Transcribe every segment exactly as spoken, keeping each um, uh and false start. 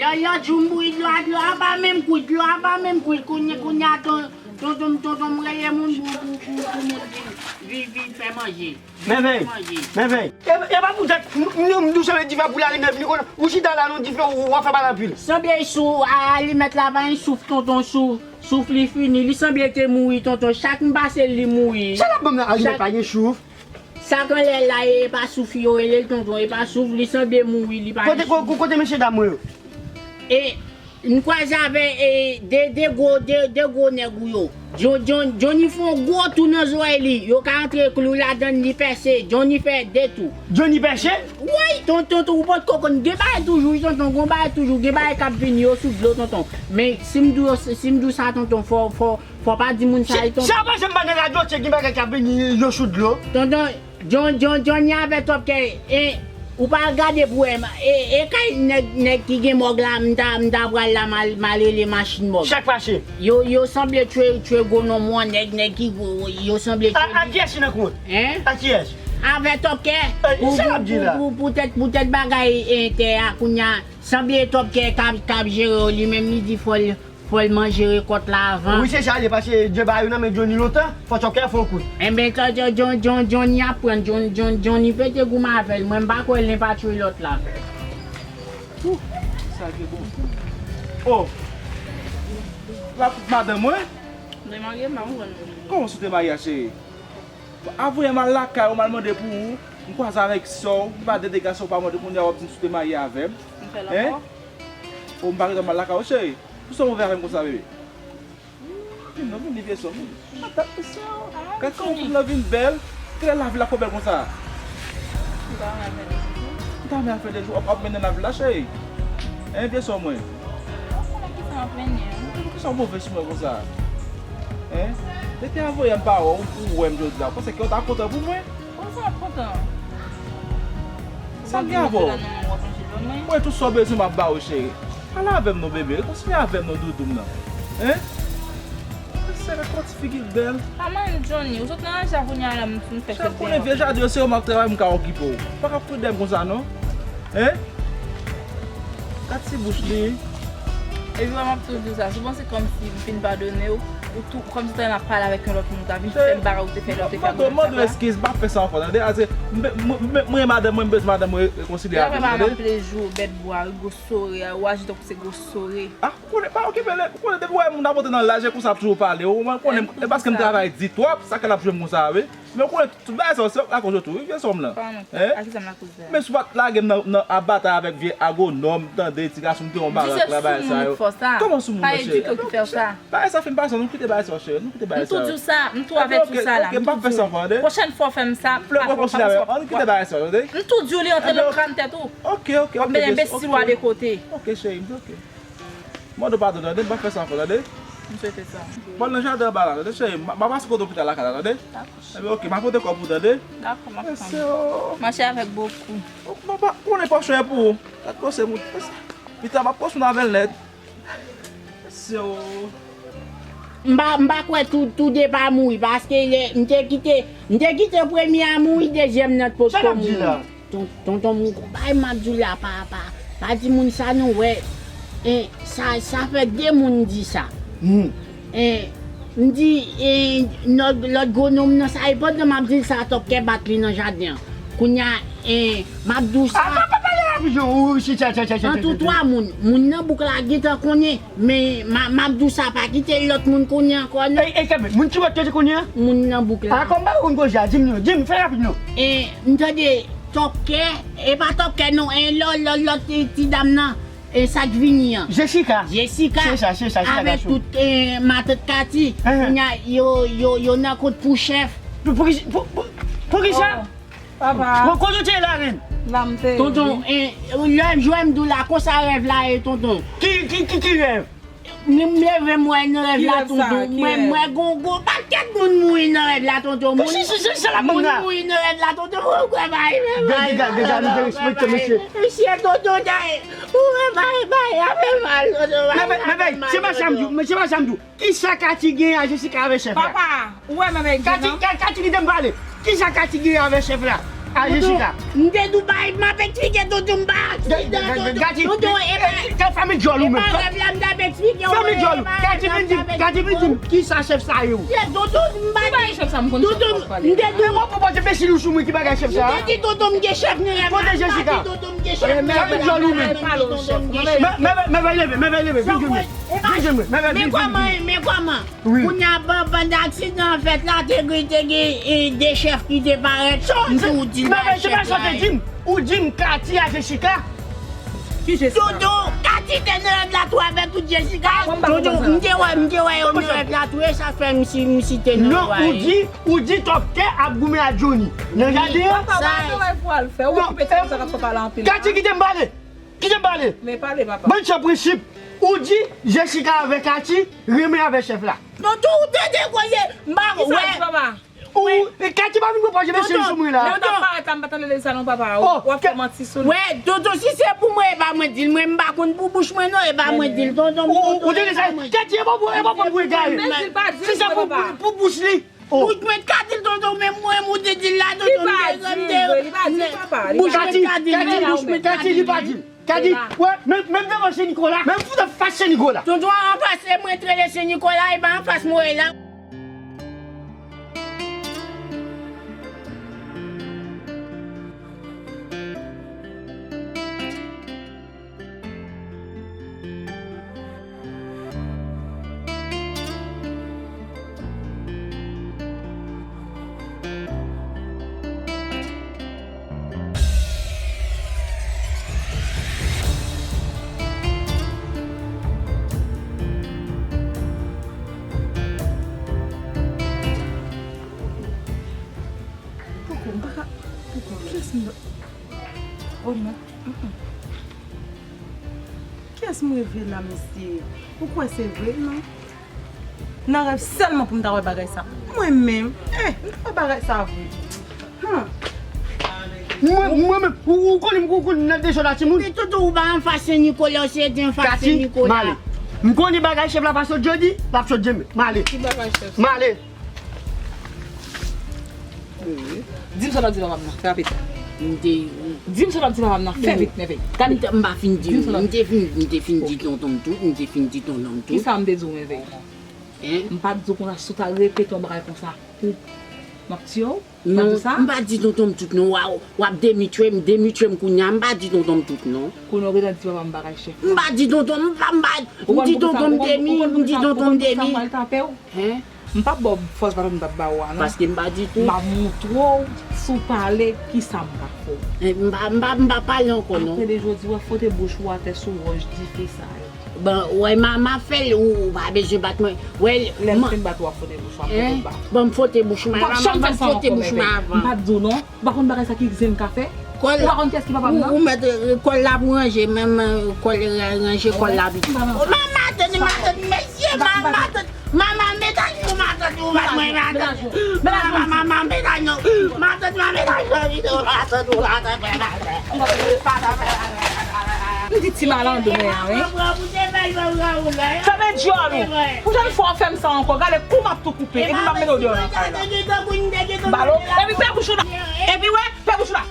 Lòt jou m bouyi dlo a, dlo a pa menm kwit, dlo a pa menm kwit. Kounye, kounye a ton, tonton, tonton m rele moun pou, pou, pou, pou moun vin, vin, vin fè manje. Vin fè Mèvèy, manje. Mèvèy. E, e pa poutèt m, m, m di w sanble dife pou lalimèt, m di konnen ou chita la nan dife, ou, w ap fè pale anpil. Sanble sou, a, alimèt la pa gen souf, tonton, souf, souf li fini. Li sanble te mouri, tonton. Chak m pase l, li mouri. Sa l ap ban m nan, alimèt pa gen souf. Sa k anlè la, e pa souf yo rele l, tonton, e pa souf, li sanble mouri, li pa gen souf. Kote, ko-, ko-, kote mesye dam mwen yo? E, m kwaze avè, e, de, de gwo, de, de gwo nèg ou yo. John, John, Johnny fè yon gwo tou nan zòrèy li. Yo ka antre klou ladann, li pèse. Johnny fè de tou. Johnny pèse? Wi, tonton, tonton, ou potko konn. Gen bagay toujou, wi, tonton, gen bagay toujou, gen bagay k ap vini, yo sou dlo, tonton. Men, si m di w, si m di w sa, tonton, fò, fò, fò pa di moun sa, tonton. Sa pa janm pa nan radyo, se gen bagay k ap vini, yo sou dlo. Tonton, John, John, Johnny avè Top Kè, e, ou pa gade pou wè, e, e kay nèg, nèg ki gen mòg la, m ta, m ta pral la, m al, m al rele machin mòg. Sa k pase? Yo, yo sanble tchwe, tchwe gwo nonm wan, nèg, nèg ki gwo, yo sanble tchwe. A, a kiyès ki nan kont? Hein? A kiyès? Avè Top Kè. Pou, pou, pou, pou, poutèt, poutèt bagay, e, tè a, kounye a, sanble Top Kè k ap, k ap jere yo, li menm li di fò l, fò l manje rekòt la avan. Wi, se sa l ye, paske djeba yo nan men Johnny lontan, fò Top Kè fè yon kout. Enben, John, John, Johnny ap pran, John, John, Johnny pete goumen avè l, mwen m pa kwè l nen pa tchwe lòt la. Ouh, sa gen bon. Oh! L ap fout madanm mwen? Mwen marye, m pa konprann. Kòman si w te marye a, cheri? Avoye m al lakay ou, m al mande pou ou, m kwaze avèk sè w, m pa de dega sè w pa mande kounye a w ap di m si w te marye avè m. M fè lanmò. Hein? Oh, m pa gentan m al lakay ou, cheri. Poukisa w move avè m konsa, bebe? Vin non, vin li vye sè w, vin. Matant mesye. Gad kòman moun nan vin bèl. Kilè lavi la fò bèl konsa? M ta renmen al fè de jou. M ta renmen al fè de jou. W ap, w ap mennen lavi la, cheri. Hein, vye sè w mwen? M pa konnen kisa w ap mennen. Poukisa w move sou mwen konsa? Hein? Te te avoye m pa wè w, ou wè m jodi a. Ou panse ke w ta kontan pou mwen? Konsa w ap kontan. Sa m gen avè w? Mwen tout sa w bezwen m ap ba ou, cheri. Pale avè m non, bebe. Rekonsilye avè m non, doudou m nan. Hein? Mesye, gad kòman ti figi l bèl. Pa manyen Johnny, ou sot nan ranje a kounye a la, m fin fè fèt deyò. Konnen vye jaden yo, se yo m ap travay, m ka okipe w. Pa ka fout dèyè m konsa non. Hein? Gad ti bouch li. Epi wè m ap tou di w sa, si w panse kòmsi m fin padone w, ou tou, kòmsi w ta renmen ap pale avèk yon lòt moun, ou ta vin fè m bagay ou te fè lè w te fè avèk mwen. Mande, mande eskiz, m p ap fè sa ankò, tande? Ase, m, m, m, m renmen madanm mwen, m bezwen madanm mwen rekonsilye avè m, tande? Lè w fè madanm plezi w, bèt bwa, gwo sore, ou aji tankou se gwo sore. Ah, ou konnen, pa okipe l, ou konnen depi w wè moun ap monte nan laj, e konsa ap toujou pale, ou konnen, e paske m travay di twòp, sa k fè l ap jwe m konsa, wi. Men ou konnen tout bagay sa yo, se w k lakoz yo tou, wi, vye sè w lan. Kòman? Hein? A kisa m lakoz la? Men si w pa t lage m nan, nan ap batay avèk vye agwonòm, tande, ti gason m te yon barak la, bagay sa yo. Kòman sou moun, monchè? Pa edike w ki fè w sa. Bagay sa fin pase, nou kite bagay sa yo, cheri, nou kite bagay sa yo. M tou di w sa, m tou avèti w sa la, m tou di w. Ok, ok, m p ap fè sa ankò, tande. Pwochèn fwa w fè m sa, m p ap fè sa ankò. Ann kite bagay sa yo, tande. M tou di w li antre nan kran tèt ou. Ok, ok, ok, ok. Enbesil ou ale kote. Ok, cheri, m di ok. Mande w padon, tande, m p ap fè sa ankò, tande. M swete sa. Bon, nan jaden anba la, tande, cheri, m a, m a pase kote w pita lakay la, tande. Dakò. Enben, ok, m a pote kòb ou, tande. Dakò, m ap tann. Mesye, oh. Mache avèk bokou. Oh, m ap, konnen pòch mwen pou ou. Gad kòman se moun. Pita, m ap kòsyon avè l nèt. Mesye, oh. M pa, m pa kwè tou, tou de pa mouri, paske lè, m te kite, m te kite premye a mouri, dezyèm nan t potko mouri. Sa n ap di la? Ton-, tonton m, gon bagay m ap di w la, pa, pa, pa di moun sa non, wè. En, sa, sa fè de moun di sa. Hmm. En, m di, en, lòt, lòt gwo nonm nan sa, e pandan m ap di l sa, Top Kè bat li nan jaden an. Kounye a, en, m ap di w sa. Ah, pa, pa pale la, pijon, ou, si, tcha, tcha, tcha, tcha, tcha, tcha. Ant ou twa moun, moun nan bouk la gentan konnen, men m a, m ap di w sa, pa kite lòt moun konnen ankò non. Ey, ey, kanpe, moun ki wè t konnen an? Moun nan bouk la. Ah, kòm pa konn koze a, di m non, di m, fè rapid non. E, m tande Top Kè, e pa Top Kè non, e lò, lò, lòt ti, ti dam nan, e sa k vini an. Jessica. Jessica. Se sa, se sa, se sa, avèk tout, e, matant Kati. Kounye a, yo, yo, yo nan kont pou chèf. Pou, pou ki, pou, pou, pou ki sa? Oh, papa. Bon, kote w te ye la, renn? La m te ye. Tonton, e, lè m jwenn m di w la, konsa rèv la ye, tonton. Ki, ki, ki, ki rèv? M, m leve m wè nan rèv la, tonton. Mwen, mwen gon, gon pakèt moun mouri nan rèv la, tonton. Moun, moun mouri nan rèv la, tonton. Ou kwè bay, bay, bay. Dega, dega, nou derespekte mesye. Mesye, tonton, ou kwè bay, bay, a fè mal, tonton. Men, men, men, se pa sa m di w, men se pa sa m di w. Kisa Kati gen a Jessica avè chèf la? Papa, ou wè men, men, Kati, Kati kite m pale. Kisa Kati gen avè chèf la? A Jessica. M te Dubai, m ap eksplike tonton m pa aksidan tonton. Tonton, e pa, e pa rèv la m t ap eksplike w. Fanmi djòl ou menm. Fanmi djòl ou. Kati vin di m, Kati vin di m, kisa chèf sa yo? Tonton, m pa di. Tonton, m te di. Mwen pwopoze mesi nou sou mwen ki bagay chèf sa. M te di tonton m gen chèf nan rèv la. Kote Jessica? Fanmi djòl ou menm. Mèvèy leve, mèvèy leve, vin jwenn mwen. Vin jwenn mwen, mèvèy vin. Men kòman, men kòman? Wi. Kounye a, pandan aksidan an fèt la, te gen, te gen, e, de chèf ki te parèt. Sa w di w di l pa chèf la? Ou di m Kati a Jessica. Ki Jessica? Tonton, Kati te nan rèv la tou avèk tout Jessica. Tonton, m te wè, m te wè yo nan rèv la tou, e sa fè m si, m si te nan rèv la. Non, ou di, ou di Top Kè ap goumen ak Johnny. Nan jaden an. Papa, w ap travay pou al fè. Ou okipe ti sa k ap pale anpil. Kati, kite m pale. Kite m pale. Men pale, papa. Bann san prensip. Ou di Jessica avèk Kati renmen avèk chèf la. Tonton, ou tande koze m pa wè. Ou, e Kati pa vin pran pòz mesye sou mwen la. Lè w t ap parèt la, m pa t ann tande sa non, papa. W ap fè manti sou li. Wè, tonton, si se pou mwen, e pa mwen di l. Mwen, m pa konn pou bouch mwen non, e pa mwen di l. Tonton, ou tande sa? Kati, e pa pou, e pa pou egare. Si se pou, pou bouch li. Bouch mwen ka di l tonton, men mwen ou te di l la tonton, m te, m te, bouch mwen ka di l, men bouch mwen ka di l. Kati, li pa di l. Kati, wè, menm, menm devan Sen Nikola. Menm fout ap fas Sen Nikola. Tonton, anfas, e mwen t rele Sen Nikola, e pa anfas mwen la. Poko, m pa ka. Poko, kiyès m. Oh non. Mm, mm. Kiyès m reve la, mesye? Ou kwè se vre, non? Nan rèv sèlman pou m ta wè bagay sa. Mwen menm, eh, m ta wè bagay sa vre. Hum. Mwen, mwen menm, ou, ou konnen m, ou konnen nan dezòd a timoun. Men tonton, ou pa anfas Sen Nikola, ou se te anfas Sen Nikola. Kati, m ale. M konnen bagay chèf la pa sot jodi, l ap sot demen. M ale. Ki bagay chèf? M ale. Di m sa w t ap di papa m nan, fè rapid. M te. Di m sa w t ap di papa m nan, fè vit, mèvèy. Gade. M te, m pa fin di, m te fin, m te fin di tonton m tout, m te fin di tonton m tout. Kisa m te di w, mèvèy? Hein? M pa t di w konsa, si w ta repete yon bagay konsa, pou m ap tiye w? M pa di sa? Non, m pa di tonton m tout non, w a, w ap demitye m, demitye m kounye a, m pa di tonton m tout non. Kounye a w gentan di papa m bagay chèf. M pa di tonton, m pa, m pa, m di tonton m demi, m di tonton m demi. Hein? M p ap ba w fòs paske m p ap ba w a non. Paske m pa di tou. M ap montre w, si w pale, kisa m ka fè w. Eh, m pa, m pa, m pa pale ankò non. Apre de jodi, w ap fwote bouch ou atè sou wòch dife sa yo. Bon, wè, m a, m a fè l, ou, ou pa bezwen bat mwen. Wè, lè m fin bat ou, w ap fwote bouch ou, w ap fwote bat. Bon, m fwote bouch mwen avan, m fwote bouch mwen avan. M pa t di w non. Ou pa konn bagay sa ki zen ka fè? Ou pa konn kiyès ki papa m nan? Ou mèt, eh, kòl la pou ranje, menm, eh, kòl la ranje, kòl la piti. Oh, manman, tande, manman, tande, mesye, manman, tande, manman, meta nou, manman, tande, ou bat mwen, manman, tande. Manman, manman, meta nou, manman, tande, manman, meta nou, manman, tande, ou la, tande, manman, tande. M di ti malandren an, wi. Fèmen dyòl ou. Pwochèn fwa w fè m sa ankò, gade kou m ap tou koupe, epi m ap mete w deyò nan kay la. Balo, epi fè bouch ou la. Epi wè, fè bouch ou la.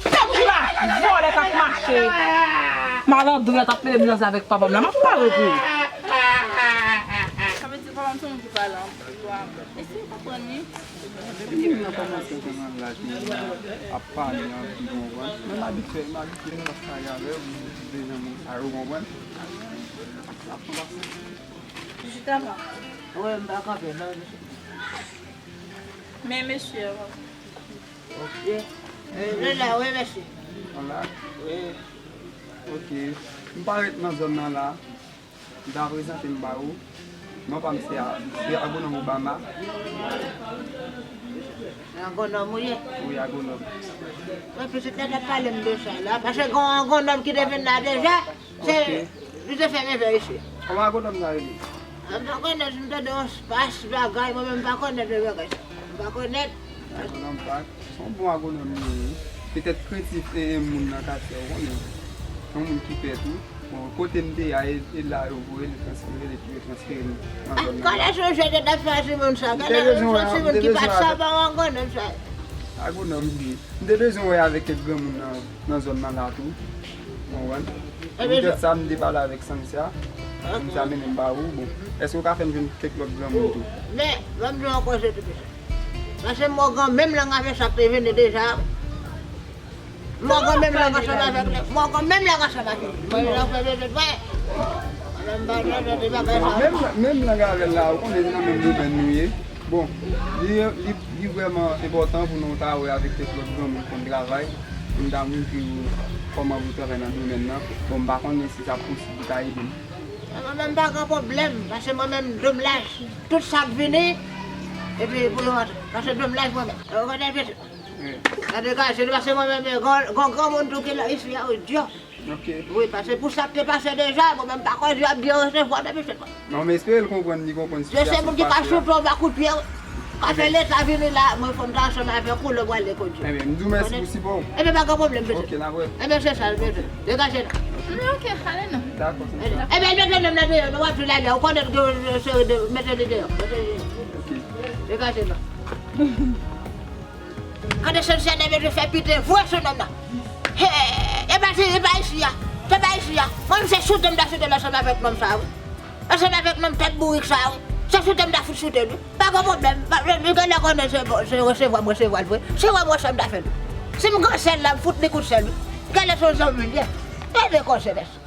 Fè bouch ou la. Vòlè k ap mache. Malandren t ap mele m nan avèk papa m la. M ap pale pou ou. Sa vle di papa m se yon moun ki pale anpil. Mesye, ou konprann wi. Depi nan kòmansman nan laj mwen ap pale anpil, ou konprann? Men m abitye, m abitye nan kay avè w, m abitye nan moun sa yo, ou konprann? Jitama. Wi, m pa kanpe non, mesye. Men mesye a. Ok. Eh, nou la, wi, mesye. Nou la? Wi. Ok. M parèt nan zòn nan la. M ta prezante m ba ou. Non pa m se a, se agwonòm Obama. Agwonòm ou ye? Wi, agwonòm. Mwen pitit la t ap pale m de sa la, paske gen yon agwonòm ki te vin la deja, se, li te fè mevè isi. Kòman agwonòm sa rele? M pa konnen, m tande yon spas bagay, mwen menm m pa konnen de bagay sa. M pa konnen. Agwonòm pa, se yon bon agwonòm li ye wi. Petèt krentif e, e moun nan katye a, ou konnen. Se yon moun ki pè tou. Bon, kote m te ye a, e, e la yo voye li transfere, li tou transfere m nan zòn nan. Gade sou jwèt yo t ap fè a timoun sa, gade sou timoun ki pa t sa pa yon agwonòm sa. Agwonòm li ye. M te bezwen wè avèk kèk granmoun nan, nan zòn nan la tou. Ou konprann? Se poutèt sa m te pale avèk Sanmsya. Sanmsya mennen m ba ou. Bon, èske w ka fè m jwenn kèk lòt granmoun tou? Men, ban m di w yon koze tou piti. Paske m wè w gen menm lang avèk sa k te vini deja. M wè w gen menm lang ansanm avèk li. M wè w gen menm lang ansanm avèk li. Mwen, jan fè bebe, mwen. Mwen, m pa nan bagay sa. Menm, menm lang avè l la, ou konnen se nan menm domèn nou ye. Bon, li, li, li vrèman enpòtan pou nou ta wè avèk kèk lòt granmoun k konn travay, pou n ta montre yo kòman pou travay nan domèn nan. Bon, m pa konnen si sa posib pou ta ede m. Mwen menm pa gen pwoblèm, paske mwen menm dwòm laj, tout sa k vini, epi pou yo rantre. Paske dwòm laj mwen menm. Ou konnen piti. Sa degaje li, paske mwen menm, gon, gon granmoun tou ki la isi a, wi, Dyo. Ok. Wi, paske pou sa k te pase deja, mwen menm pa kwè Dyo ap byen resevwa depi se pa. Non, men espere l konprann, li konprann sitiyasyon. Dyo se moun ki ka choute w ba kout pye, wi. Ka fè Leta vini la, mwen fò m ta ansanm avèk ou lè w pral lekòl Dyo. Ebyen, m di w mèsi pou sipò w. Ebyen, pa gen pwoblèm, piti. Ok, n ap wè. Ebyen, se sa, piti. Degaje la. Men ok, ale non. Dakò, se sa. Ebyen, mete nonm nan deyò, nou w ap vin ale, ou konnen gen yon seri de, mete li deyò, mete li deyò. Ok. Degaje la. Gade Sanmsya nève tou fè pite vre sou nonm nan. He, e pa ti, e pa isi a. Se pa isi a. Mwen, se choute m ta choute l ansanm avèk nonm sa a, wi. Ansanm avèk nonm tèt bourik sa a, wi. Se choute m ta fout choute l, wi. Pa gen pwoblèm. Pa, li genlè konnen se, se resevwa m resevwa l vre. Se wè m wè sa m ta fè l, wi. Si m gen sèl la, m fout li kout sèl, wi. Genlè se yon zanmi l ye. Tande kòsè, mèsi.